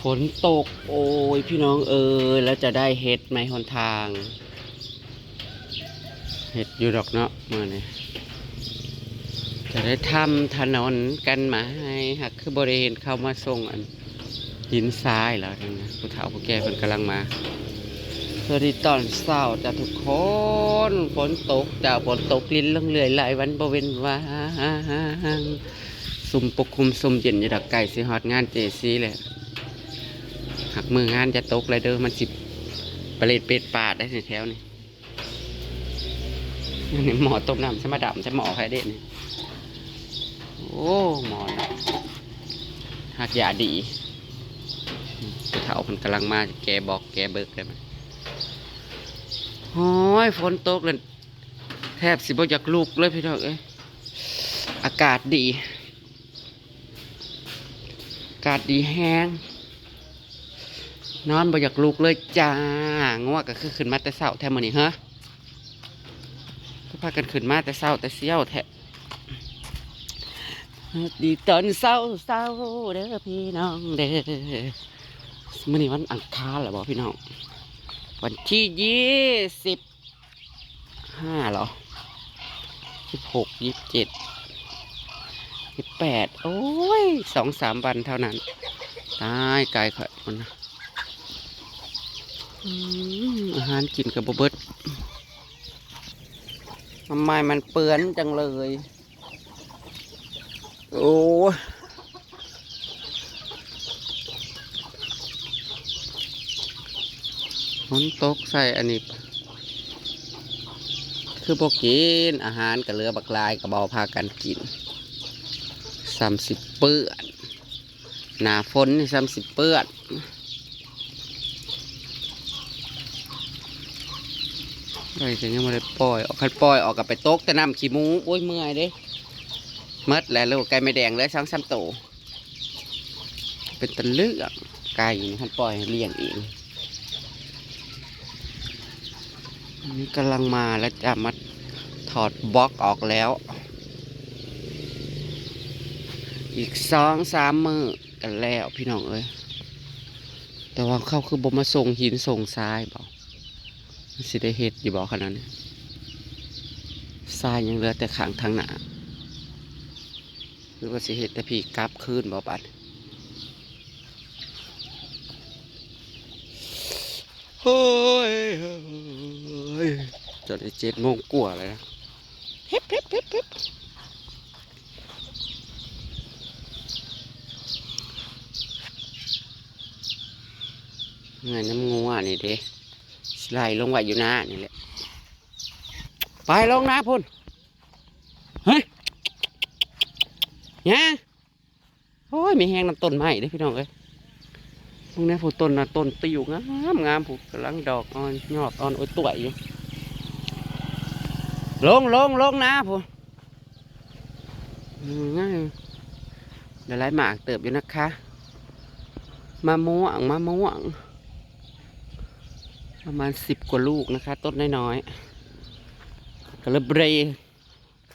ຝົນຕົກ ໂອ້ຍ ພີ່ນ້ອງເອີຍ ແລ້ວຈະໄດ້ເຮັດໄໝຫົນທາງ ເຮັດຢູ່ດອກເນາະມື້ນີ້ ຈະໄດ້ທຳຖະໜົນກັນໃໝ່ ຫາກຄືບໍ່ໄດ້ເຫັນເຂົາມາສົ່ງອັນ ຫີນຊາຍແລ້ວນັ້ນນະ ຜູ້ເຖົ້າຜູ້ແກ່ເພິ່ນກຳລັງມາ. ສະຫວັດດີຕອນເຊົ້າຈ້າທຸກຄົນ. ຝົນຕົກຈ້າ ຝົນຕົກລິນລົງເລື້ອຍຫຼາຍວັນບໍ່ເວັ້ນວ່າງ ຊຸ່ມປົກຄຸມຊຸ່ມເຢັນຢູ່ດອກ ໃກ້ຊິຮອດງານເຈຊີແລ້ວ. ຫາກມື້ງານຢ່າຕົກເລີຍເດີ ມັນຊິປະເລັດເປັດປາດໄດ໋ແຖວນີ້. ນີ້ໝໍ້ຕົ້ມນ້ຳ ໃສ່ມາດຳໃສ່ໝໍ້ໃຫ້ເດ້ນີ້. ໂອ້ ໝໍ້ນະ ຮັກຢາດີ. ຜູ້ເຖົ້າເພິ່ນກຳລັງມາແກະບອກແກະເບີກໄດ້. ໂອ້ຍ ຝົນຕົກແລ້ວ ແທບຊິບໍ່ຢາກລຸກເລີຍພີ່ນ້ອງເອີຍ. ອາກາດດີ ອາກາດດີແຮງ ນອນບໍ່ຢາກລຸກເລີຍຈ້າ. ງົວກໍຄືຂຶ້ນມາແຕ່ເຊົ້າແທ້ມື້ນີ້ເຮີ ຄືພາກັນຂຶ້ນມາແຕ່ເຊົ້າແຕ່ສ່ຽວແທ້. ສະຫວັດດີຕອນເຊົ້າໆເດີພີ່ນ້ອງເດີ. ມື້ນີ້ວັນອັງຄານແລ້ວບໍ່ພີ່ນ້ອງ? ວັນທີຍີ່ສິບຫ້າເຫາະ? ສິບຫົກ ຍີ່ສິບເຈັດ ຍີ່ສິບແປດ ໂອ້ຍ ສອງສາມວັນເທົ່ານັ້ນ. ຕາຍ ກາຍຂ້ອຍພຸ້ນນະ. ອືມ ອາຫານກິນກໍບໍ່ເບິດ. ທຳໄມມັນເປື້ອນຈັງເລີຍ? ໂອ້ຍ ຝົນຕົກໃສ່ອັນນີ້ ຄືບໍ່ກິນ ອາຫານກໍເຫຼືອບັກຫຼາຍ ກໍບໍ່ພາກັນກິນ ສ່ຳຊິເປື້ອນ. ໜ້າຝົນນີ້ສ່ຳຊິເປື້ອນ. ໄກ່ກໍຍັງບໍ່ໄດ້ປ່ອຍອອກ ຄັນປ່ອຍອອກກໍໄປຕົກແຕ່ນ້ຳຂີ້ໝູ. ໂອ້ຍ ເມື່ອຍເດ້ ໝົດແລ້ວລູກ ໄກ່ແມ່ແດງເລີຍ ສອງສາມໂຕ. ເປັນຕາເລືອກ ໄກ່ນີ້ ຄັນປ່ອຍໃຫ້ລ້ຽງເອງ. ອັນນີ້ກຳລັງມາແລ້ວຈ້າ ມາຖອດບລັອກອອກແລ້ວ. ອີກສອງສາມມື້ກໍແລ້ວພີ່ນ້ອງເອີຍ. ແຕ່ວ່າເຂົາຄືບໍ່ມາສົ່ງຫີນສົ່ງຊາຍບໍ? ມັນຊິໄດ້ເຮັດຢູ່ບໍຂະໜາດນີ້? ຊາຍຍັງເຫຼືອແຕ່ຂ້າງທາງໜ້າ ຫຼືວ່າຊິເຮັດແຕ່ພີ້ກັບຄືນບໍບາດນີ້? ໂອ້ຍ ເຈົ້າໄດ້ເຈັດໂມງກວ່າແລ້ວນະ. ເຫັບ ເຫັບ ເຫັບ ເຫັບ ເມື່ອຍນຳງົວນີ້ເດ້ ຊິໄລ່ລົງໄວ້ຢູ່ນານີ້ແຫຼະ. ໄປລົງນາພຸ້ນ ເຮີ້ຍ ຫຍັງ? ໂອ້ຍ ມີແຮງນຳຕົ້ນໄມ້ເດ້ພີ່ນ້ອງເອີຍ. ເບິ່ງແດ່ ຜູ້ຕົ້ນນະ ຕົ້ນຕິ້ວງາມໆ ຜູ້ກຳລັງດອກອ່ອນ ຍອດອ່ອນໂອຍຕວຍຢູ່. ລົງ ລົງ ລົງນາພຸ້ນ. ອືມ ໄດ້ຫຼາຍໝາກເຕີບຢູ່ນະຄະ. ມະມ່ວງ ມະມ່ວງ ປະມານສິບກວ່າລູກນະຄະ ຕົ້ນນ້ອຍໆ. ກໍເລີຍບໍ່ໄດ້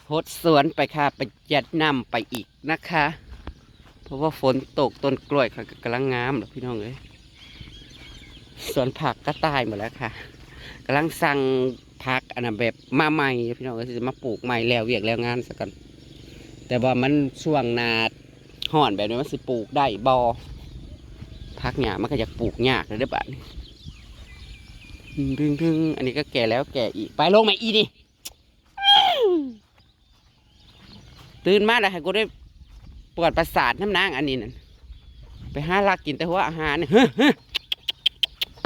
ຫົດສວນໄປຄ່າ ໄປຈັດນ້ຳໄປອີກນະຄະ ເພາະວ່າຝົນຕົກ. ຕົ້ນກ້ວຍຂ້ອຍກໍກຳລັງງາມແລ້ວພີ່ນ້ອງເອີຍ. ສວນຜັກກໍຕາຍໝົດແລ້ວຄ່ະ. ກຳລັງສັ່ງຜັກອັນນັ້ນແບບມາໃໝ່ພີ່ນ້ອງເອີຍ ຊິມາປູກໃໝ່ ແລ້ວວຽກແລ້ວງານຊະກ່ອນ. ແຕ່ວ່າມັນຊ່ວງໜ້າຮ້ອນແບບນີ້ ມັນຊິປູກໄດ້ບໍ່? ຜັກຫຍ້າມັນກໍຢາກປູກຍາກແລ້ວເດ້ບາດນີ້. ດຶງໆ ອັນນີ້ກໍແກ່ແລ້ວແກ່ອີກ. ໄປລົງແມ່ອີນີ້. ຕື່ນມາແລ້ວໃຫ້ກູໄດ້ປວດປະສາດນຳນາງອັນນີ້ນັ້ນ. ໄປຫາລັກກິນແຕ່ຫົວອາຫານ. ເຮີ້ຍ ເຮີ້ຍ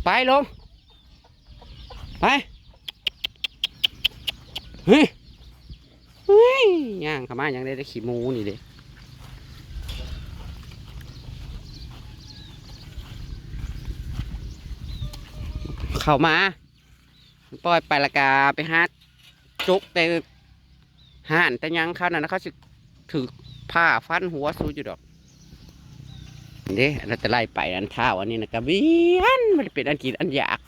ໄປລົງ ໄປ. ເຮີ້ຍ ເຮີ້ຍ ຍ່າງເຂົ້າມາຫຍັງໄດ້ແຕ່ຂີ້ໝູນີ້ເດ້. ເຂົ້າມາ ປ່ອຍໄປແລ້ວກະໄປຫາ ຈົກແຕ່ຮ້ານແຕ່ຫຍັງເຂົານັ້ນນະ ເຂົາຊິຖືກພ້າຟັນຫົວສູຢູ່ດອກ. ເດ້ ອັນນັ້ນແຕ່ໄລ່ໄປ ອັນທ້າວອັນນີ້ນະກະວຽນ ບໍ່ໄດ້ເປັນອັນກິນອັນຢາກ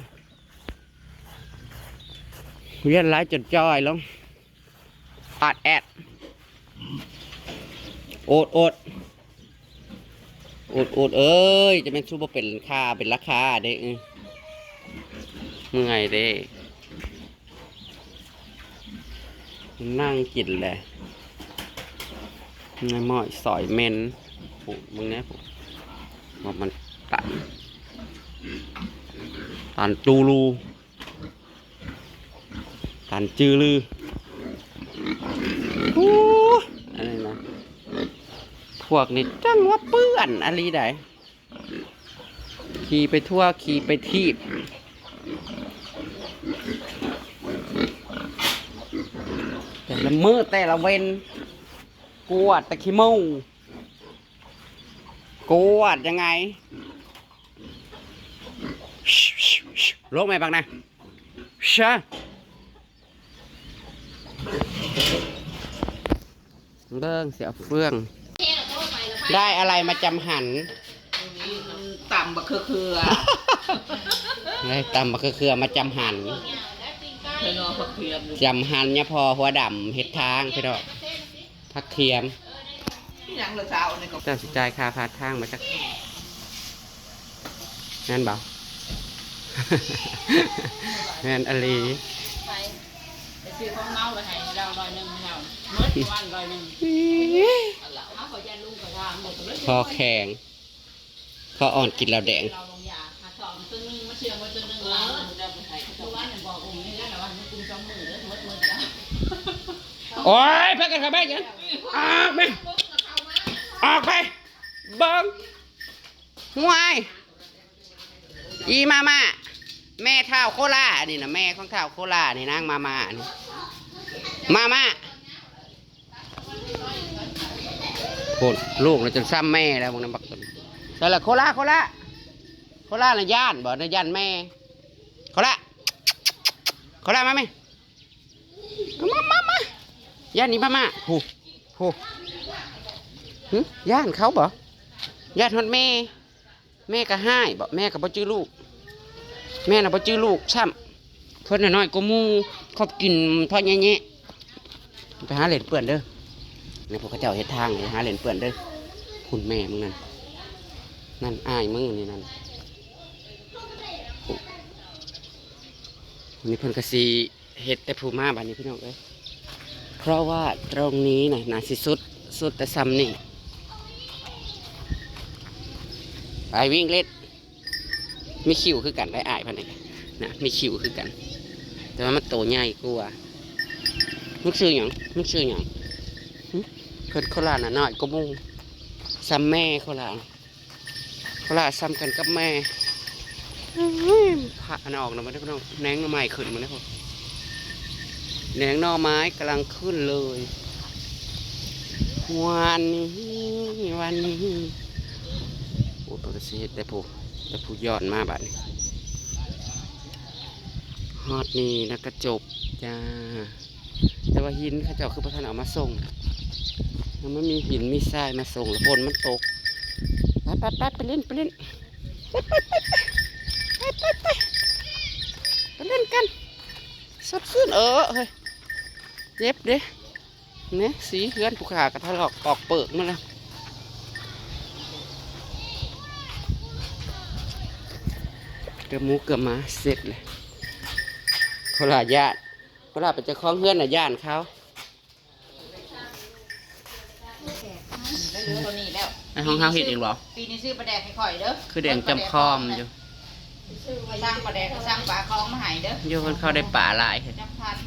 ວຽນຫຼາຍຈົນຈ່ອຍລົງ. ອາດແອດ ໂອດໂອດ ໂອ ອຸດໆ ເອີຍ ຈະແມ່ນຊູບໍ່ເປັນຄ່າເປັນລາຄາເດ້. ເອີ ເມື່ອຍເດ້ ນັ່ງກິນແຫຼະ ເມື່ອຍມ້ອຍສອຍເໝັນ. ໂອ້ ເບິ່ງແດ່ ວ່າມັນຕັນ ຕັນຕູລູ. ຕັນຈື່ລື. ໂອ້ ອັນນີ້ນະ ພວກນີ້ຈັ່ງວ່າເປື້ອນອີ່ຫຼີໃດ໋ ຂີ່ໄປທົ່ວ ຂີ່ໄປທີບ ແຕ່ລະມື້ແຕ່ລະເວັນ ກວາດແຕ່ຂີ້ມູ້ ກວາດຍັງໄງ? ລົງແມ່ບັກນະ ຊະ ເບິ່ງຊິເອົາເຟືອງ ໄດ້ອະໄລມາຈຳຫັນ? ຕຳບັກເຂືອ ໄດ້ຕຳບັກເຂືອມາຈຳຫັນ ເພິ່ນເອົາຜັກທຽມຢູ່ ຈຳຫັນຍາພໍ່ຫົວດຳເຮັດທາງ ພີ່ນ້ອງ. ຜັກທຽມ ອີຫຍັງລະເຊົ້ານີ້ກໍ ເຈົ້າຊິຈ່າຍຄ່າຜ່ານທາງບໍ່ຈັກ ແມ່ນບໍ່? ແມ່ນອີ່ຫຼີ ໄປ ໄປຊື້ຂອງເມົາໄປໃຫ້ລາວຮ້ອຍໜຶ່ງ ລາວໝົດວັນຮ້ອຍໜຶ່ງ ພໍແຂງ ພໍອ່ອນກິນເຫຼົ້າແດງ. ໂອ້ຍ ພາກັນເຂົ້າໄປຫຍັງ? ອອກມາ ອອກໄປ ເບິ່ງ ຫ້ວຍ ອີມາມາ ແມ່ທ້າວໂຄລາ ອັນນີ້ນະ ແມ່ຂອງທ້າວໂຄລານີ້ ນາງມາມານີ້ ມາມາ. ໂພດ ລູກລະຈົນຊ້ຳແມ່ແລ້ວ ເບິ່ງນຳບັກຕົນ. ໃສ່ລະ ໂຄລາ ໂຄລາ ໂຄລານະຢ້ານບໍ່? ນະຢ້ານແມ່. ໂຄລາ ໂຄລາ ມາແມ່ ມາ ມາ ມາ ຢ້ານອີ່ມາມາ. ໂຫ ໂຫ ຫຶ ຢ້ານເຂົາບໍ່? ຢ້ານຮອດແມ່. ແມ່ກໍຮ້າຍບໍ? ແມ່ກໍບໍ່ຈື່ລູກ ແມ່ນະບໍ່ຈື່ລູກຊ້ຳ. ຄົນນ້ອຍກວ່າໝູ່ ຄອບກິນພໍແຍະໆ. ໄປຫາຫຼິ້ນເປື້ອນເດີ ໃນພວກເຂົາເຈົ້າເຮັດທາງ ໄປຫາຫຼິ້ນເປື້ອນເດີ. ພຸ້ນແມ່ມຶງນັ້ນ ນັ້ນອ້າຍມຶງນີ້ນັ້ນ. ໂອ້ ນີ້ເພິ່ນກໍຊິ ເຮັດແຕ່ຜູ້ມາບາດນີ້ພີ່ນ້ອງເອີຍ ເພາະວ່າຕົງນີ້ນະ ໜ້າຊິສຸດ ສຸດແຕ່ຊ່ຳນີ້. ໄປວິ່ງເຫຼັດ ມີຄິ້ວຄືກັນໄດ໋ ອ້າຍເພິ່ນນີ້ນະ ມີຄິ້ວຄືກັນ ແຕ່ວ່າມັນໂຕໃຫຍ່ກວ່າ. ມັນຊື່ຫຍັງ? ມັນຊື່ຫຍັງ? ຫຶ ເພິ່ນໂຄລານະນ້ອຍກວ່າໝູ່ ຊ່ຳແມ່ໂຄລານະ. ໂຄລານຊ່ຳກັນກັບແມ່. ເຮີ້ຍ ພະອັນອອກນະ ພີ່ນ້ອງ ແໜງໜໍ່ໄມ້ຂຶ້ນມາແລ້ວ ແໜງໜໍ່ໄມ້ກຳລັງຂຶ້ນເລີຍ ວານນີ້ ວານນີ້. ໂອ້ ເພິ່ນກໍຊິເຮັດແຕ່ຜູ້ ແຕ່ຜູ້ຍ້ອນມາບາດນີ້ ຮອດນີ້ແລ້ວກໍຈົບຈ້າ. ແຕ່ວ່າຫີນເຂົາເຈົ້າຄືບໍ່ທັນເອົາມາສົ່ງ ມັນມີຫີນມີຊາຍມາສົ່ງ ແລ້ວຝົນມັນຕົກ. ໄປ ໄປ ໄປ ໄປຫຼິ້ນ ໄປຫຼິ້ນ ໄປ ໄປ ໄປ ໄປ ໄປ ໄປ ໄປຫຼິ້ນກັນ ສົດຊື່ນ. ເອີ ເຮີ້ຍ ເຈັບເດ້ ແໜ່ ສີເຮືອນຜູ້ຂ້າກໍຖະຫຼອກປອກເປີກໝົດແລ້ວ. ເກືອບໝູເກືອບໝາເສັດເລີຍ ໂຄລານຢ້ານ ເວລາເປັນເຈົ້າຂອງເຮືອນນະຢ້ານເຂົາ. ໄດ້ເງິນເທົ່ານີ້ແລ້ວ ອັນຂອງເຮົາເຮັດເອງບໍ່? ປີນີ້ຊື້ປາແດກໃຫ້ຂ້ອຍເດີ ຄືແດງຈຳຄອມຢູ່ ສັ່ງປາແດກ ສັ່ງປາຄອງມາໃຫ້ເດີ ຢູ່ເພິ່ນເຂົາໄດ້ປາຫຼາຍ ຈຳພັນ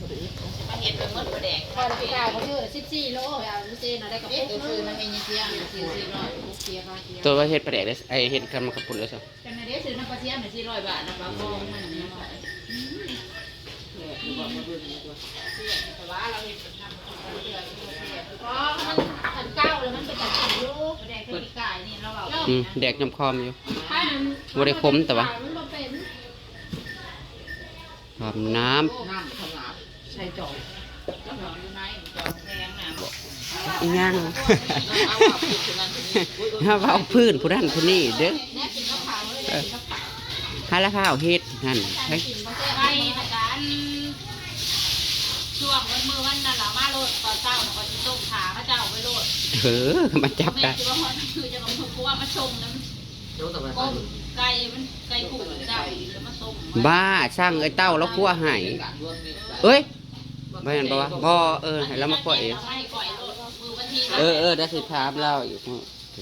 ຊິມາເຮັດໄປໝົດປາແດກ ກ່ອນເກົ່າເຂົາຊື້ສິບສີ່ໂລ ເອົາຢູ່ເຊນະ ໄດ້ກະປຸກໜຶ່ງ ຊື້ນຳແມ່ຍາຍທຽງ ຊື້ສີ່ຮ້ອຍ ປຸກເສຍຄ່າເສຍ ຕົວວ່າເຮັດປາແດກໄດ້ ໄອ້ເຮັດກັບໝາກກະປຸ້ນໄດ້ຊະ. ຈັ່ງໃດເດ້ ຊື້ນຳປາຊຽມໜ້ະ ສີ່ຮ້ອຍບາດນະ ປາຄອງມັນນີ້ ແຊບຢູ່ບໍ່ ມາເບິ່ງດີກວ່າ ແຊບ ແຕ່ວ່າລາວເຮັດນຳ ບໍ່ ມັນ ຄັນເກົ່າແລ້ວມັນເປັນຕາກິນຢູ່ ແຕ່ປີກາຍນີ້ລາວເວົ້າ ອືມ ແດກຈຳຄອມຢູ່ ບໍ່ໄດ້ຂົມ ແຕ່ວ່າ ມັນບໍ່ເປັນ ອາບນ້ຳ ນ້ຳຂະໜາດໃສ່ຈອກ ອີຫຍັງ ຫາເວົ້າພື້ນຜູ້ນັ້ນຜູ້ນີ້ເດີ ເອີ ຫາລະພ້າວເຮັດຫັ້ນ ໄປ ໄປປະກັນ ຊ່ວງວັນມື້ວັນນັ້ນລະມາໂລດ ຕອນເຊົ້ານະ ຂ້ອຍຊິຕົ້ມຖ້າເຂົາເຈົ້າໄປໂລດ ເອີ ມັນຈັບໄດ້ ແມ່ນຊິວ່າຮອດຄືຈະເອົາຄົວມາສົ່ງນຳ ໂອ້ ແຕ່ວ່າ ກົມໄກ່ມັນ ໄກ່ກຸ້ງເຈົ້າ ແລ້ວມາສົ່ງ ບ້າ ຊ່າງເອື້ອຍເຕົ້າລາວຄົວໃຫ້ ເອີຍ ບໍ່ແມ່ນບໍ່ວະ ບໍ່ ເອີ ໃຫ້ລາວມາຄົວເອງ ໃຫ້ຂ້ອຍໂລດ ມື້ວັນທີ ເອີ ເອີ ດຽວຊິຖາມລາວອີກ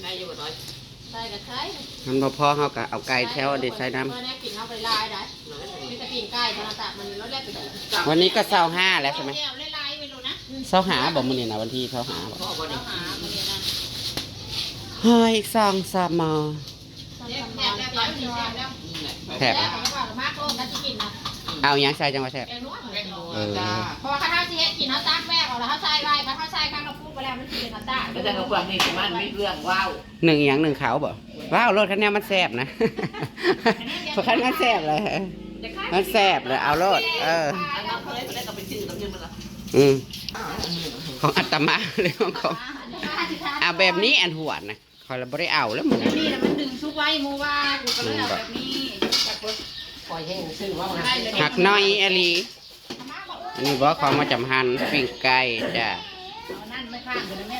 ໄດ້ຢູ່ບໍ່ ໄດ້ກໍໃຊ້ ມັນບໍ່ພໍ ເຮົາກໍເອົາໄກ່ແຖວເດໄຊນຳ ບໍ່ໄດ້ກິນ ເຮົາບໍ່ໄດ້ຫຼາຍໃດ ມີແຕ່ປີ້ງໄກ່ ໂທລະສັບມັນລົດແລ້ວໄປກິນ ວັນນີ້ກໍຊາວຫ້າແລ້ວໃຊ່ໄໝ ແລ້ວຫຼາຍໆໄປໂລດນະ ຊາວຫ້າບໍ່ ມື້ນີ້ນະ ວັນທີຊາວຫ້າບໍ່ ຊາວຫ້າມື້ນີ້ນະ ເຮີ້ຍ ສອງສາມໝໍ້ ແຊບ ແຊບ ແຊບ ແຊບ ແຊບ ແຊບ ເອົາຫຍັງໃສ່ຈັ່ງວ່າແຊບ ແກງນົວ ເອີ ເພາະວ່າຄັນເຮົາຊິເຮັດກິນ ເຮົາຕັກແວກອອກ ແລ້ວເຮົາໃສ່ໄວ້ ຄັນເຮົາໃສ່ຂ້າງນອກປຸກໄປແລ້ວ ມັນຊິເປັນອັນຕາຍ ແຕ່ກໍພວກນີ້ມັນມີເລື່ອງເວົ້າ ໜຶ້ງຫຍັງ ໜຶ້ງເຂົ້າບໍ? ເວົ້າໂລດ ຄັນແນວມັນແຊບນະ ເພາະຄັນມັນແຊບແຫຼະ ມັນແຊບແຫຼະ ເອົາໂລດ ເອີ ອັນນັ້ນເລີຍ ເພິ່ນກໍໄປຊື້ກັບເງິນມັນລະ ອືມ ຂອງອາດຕະມາເລີຍ ຂອງ ຂອງ ເອົາແບບນີ້ ອັນຫວນນະ ຂ້ອຍລະບໍ່ໄດ້ເອົາແລ້ວມື້ນັ້ນ ນີ້ລະມັນດຶງສຸກໄວ້ໝູ່ວ່າ ກູກໍເລີຍເອົາແບບນີ້ ຂ້ອຍແຮງຊື້ເວົ້ານະ ຮັກນ້ອຍອີ່ຫຼີ ອັນນີ້ບໍ່ ຂອງມາຈຳຫັນ ປີ້ງໄກ່ຈ້າ ເອົານັ້ນໄວ້ຂ້າງເດີແມ່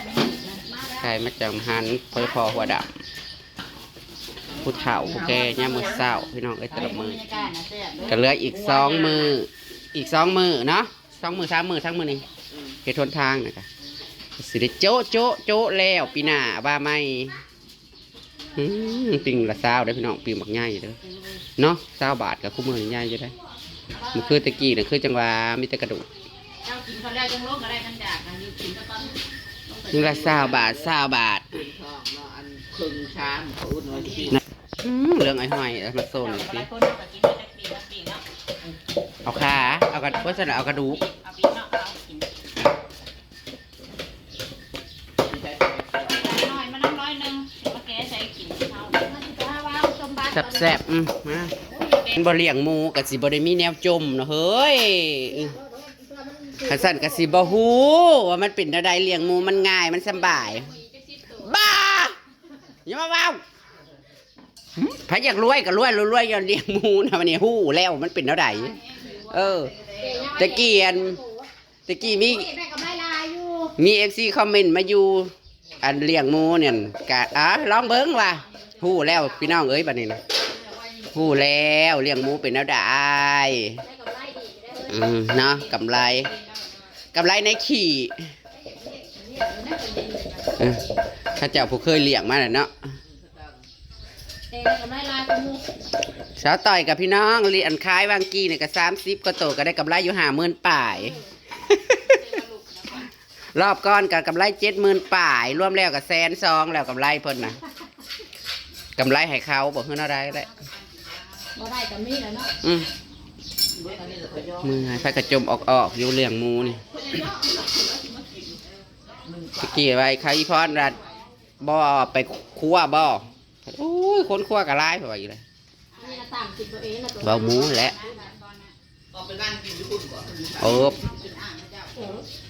ໄກ່ມາຈຳຫັນ ໂດຍສະເພາະຫົວດຳ ຜູ້ເຖົ້າຜູ້ແກ່ຍາມມື້ເຊົ້າ ພີ່ນ້ອງເອີຍ ແຕ່ລະມື້ ກະເຫຼືອອີກສອງມື້ ອີກສອງມື້ເນາະ ສອງມື້ສາມມື້ ທັງມື້ນີ້ ເຮັດຫົນທາງນະກະ ຊິໄດ້ໂຈະ ໂຈະ ໂຈະແລ້ວ ປີໜ້າວ່າໃໝ່ ອືມ ປີ້ງລະຊາວເດີພີ່ນ້ອງ ປີ້ງບັກໃຫຍ່ເດີເນາະ ຊາວບາດກະຄູ່ມື້ນີ້ໃຫຍ່ຢູ່ເດ້ ບໍ່ຄືແຕ່ກີ້ນະ ຄືຈັ່ງວ່າມີແຕ່ກະດູກ ເຈົ້າກິນເຂົ້າແລ້ວຈັ່ງລົງກໍໄດ້ ຄັນຢາກ ອັນນີ້ກິນແລ້ວກ່ອນ ມື້ລະຊາວບາດ ຊາວບາດ ອືມ ເລື່ອງອ້ອຍຫ້ອຍ ເອົາມາໂຊນນີ້ຕິ ເອົາຂາ ເອົາກະ ບໍ່ຊັ້ນເອົາກະດູກ ແຊບໆ ອືມ ມາ ຄັນບໍ່ລ້ຽງໝູກໍຊິບໍ່ໄດ້ມີແນວຈົ່ມເນາະເຮີ້ຍ ຄັນຊັ້ນກໍຊິບໍ່ຮູ້ວ່າມັນເປັນແນວໃດ ລ້ຽງໝູມັນງ່າຍ ມັນສຳບາຍ ບ້າ ຢ່າມາເວົ້າ ຫຶ ໃຜຢາກລວຍກໍລວຍ ລວຍຍ້ອນລ້ຽງໝູນະ ບັດນີ້ຮູ້ແລ້ວມັນເປັນແນວໃດ ເອີ ແຕ່ກີ້ ອັນ ແຕ່ກີ້ມີ ມີເອັຟຊີຄອມເມັນມາຢູ່ ອັນລ້ຽງໝູນັ້ນກະ ອາ ລອງເບິ່ງວ່າ ຮູ້ແລ້ວພີ່ນ້ອງເອີຍ ບັດນີ້ນະ ຮູ້ແລ້ວລ້ຽງໝູເປັນແນວໃດ ອືມ ເນາະ ກຳໄລ ກຳໄລໃນຂີ້ ເອີ ເຂົາເຈົ້າຜູ້ເຄີຍລ້ຽງມາແລ້ວເນາະ ແຕ່ກຳໄລຫຼາຍກວ່າໝູ່ ສາວຕ້ອຍກັບພີ່ນ້ອງ ອັນຂາຍຫວ່າງກີ້ນີ້ກໍສາມສິບກວ່າໂຕ ກໍໄດ້ກຳໄລຢູ່ຫ້າໝື່ນປາຍ ລອບກ່ອນກໍກຳໄລເຈັດໝື່ນປາຍ ລວມແລ້ວກໍແສນສອງແລ້ວ ກຳໄລເພິ່ນນະ ກຳໄລໃຫ້ເຂົາບໍ ຄືແນວໃດແຫຼະ ບໍ່ໄດ້ກໍມີແລ້ວເນາະ ອືມ ເມື່ອຍ ໃຜກະຈົ່ມອອກໆຢູ່ລ້ຽງໝູນີ້ ຕະກີ້ວ່າໄອ້ໄຂ່ອີ່ພອນວ່າ ບໍ່ໄປຄົວບໍ່? ໂອ້ຍ ຄົນຄົວກໍຫຼາຍ ເພິ່ນວ່າຢູ່ເດ້ ເວົ້າໝູແຫຼະ ເອີ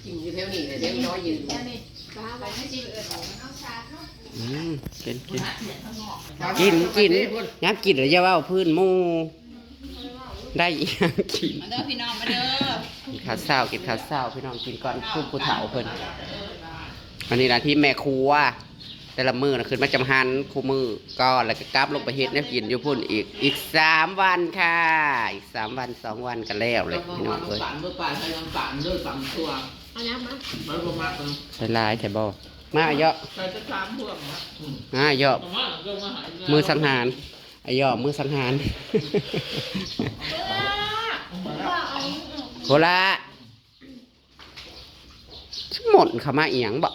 ກິນຢູ່ແຖວນີ້ແຫຼະ ແຖວນ້ອຍຢູ່ ອືມ ກິນ ກິນ ກິນ ກິນ ຍາມກິນແລ້ວຢ່າເວົ້າພື້ນໝູ່ ໄດ້ອີ່ຫຍັງກິນ ມາເດີພີ່ນ້ອງ ມາເດີ ກິນເຂົ້າເຊົ້າ ກິນເຂົ້າເຊົ້າ ພີ່ນ້ອງ ກິນກ່ອນຊຸມຜູ້ເຖົ້າເພິ່ນ ອັນນີ້ນະທີມແມ່ຄົວ ແຕ່ລະມື້ນະ ຂຶ້ນມາຈຳຫັນຄູ່ມື້ກ່ອນ ແລ້ວກໍກັບລົງໄປເຮັດແນວກິນຢູ່ພຸ້ນອີກ ອີກສາມວັນຄ່ະ ອີກສາມວັນ ສອງວັນກໍແລ້ວເລີຍ ພີ່ນ້ອງເອີຍ ເອົາຫຍັງມາ ຫຼາຍໆແທ້ບໍ່ ມາເຍາະ ມາເຍາະ ມື້ສັງຫານ ອາຍໍ້ ມື້ສັງຫານ ໂຄລາ ໝົນເຂົ້າມາອີ່ຫຍັງບໍ?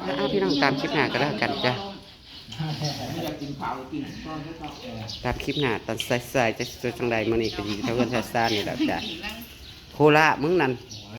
ອ່າ ພີ່ນ້ອງ ຕາມຄລິບໜ້າກໍແລ້ວກັນຈ້າ ຕາມຄລິບໜ້າຕອນສາຍໆ ຈະເປັນຈັ່ງໃດ ມື້ນີ້ກໍຢູ່ແຖວເຮືອນຊາວຊານນີ້ແຫຼະຈ້າ ໂຄລາ ມຶງນັ້ນ